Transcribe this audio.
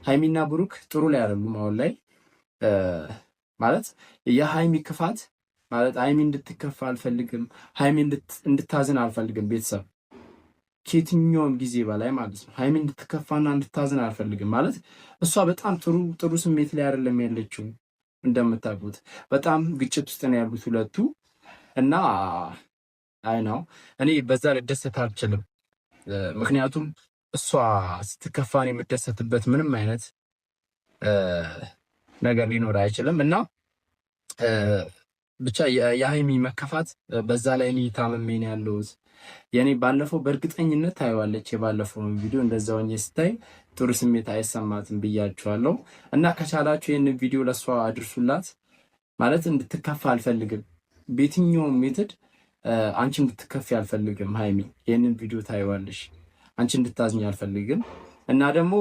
ሀይሚና ብሩክ ጥሩ ላይ አይደሉም አሁን ላይ። ማለት የሀይሚ ክፋት ማለት ሀይሚ እንድትከፋ አልፈልግም። ሀይሚ እንድታዝን አልፈልግም። ቤተሰብ ከየትኛውም ጊዜ በላይ ማለት ነው ሀይሚ እንድትከፋና እንድታዝን አልፈልግም። ማለት እሷ በጣም ጥሩ ጥሩ ስሜት ላይ አይደለም ያለችው። እንደምታውቁት በጣም ግጭት ውስጥ ነው ያሉት ሁለቱ እና አይ ነው እኔ በዛ ልደሰት አልችልም። ምክንያቱም እሷ ስትከፋን የምደሰትበት ምንም አይነት ነገር ሊኖር አይችልም እና ብቻ የሀይሚ መከፋት በዛ ላይ እኔ ታምሜ ነው ያለሁት። የኔ ባለፈው በእርግጠኝነት ታየዋለች። የባለፈውን ቪዲዮ እንደዛ ሆኜ ስታይ ጥሩ ስሜት አይሰማትም ብያችኋለሁ። እና ከቻላችሁ ይህንን ቪዲዮ ለእሷ አድርሱላት። ማለት እንድትከፋ አልፈልግም። በየትኛውም method አንቺ እንድትከፊ አልፈልግም። ሀይሚ ይህንን ቪዲዮ ታየዋለሽ። አንቺ እንድታዝኝ አልፈልግም እና ደግሞ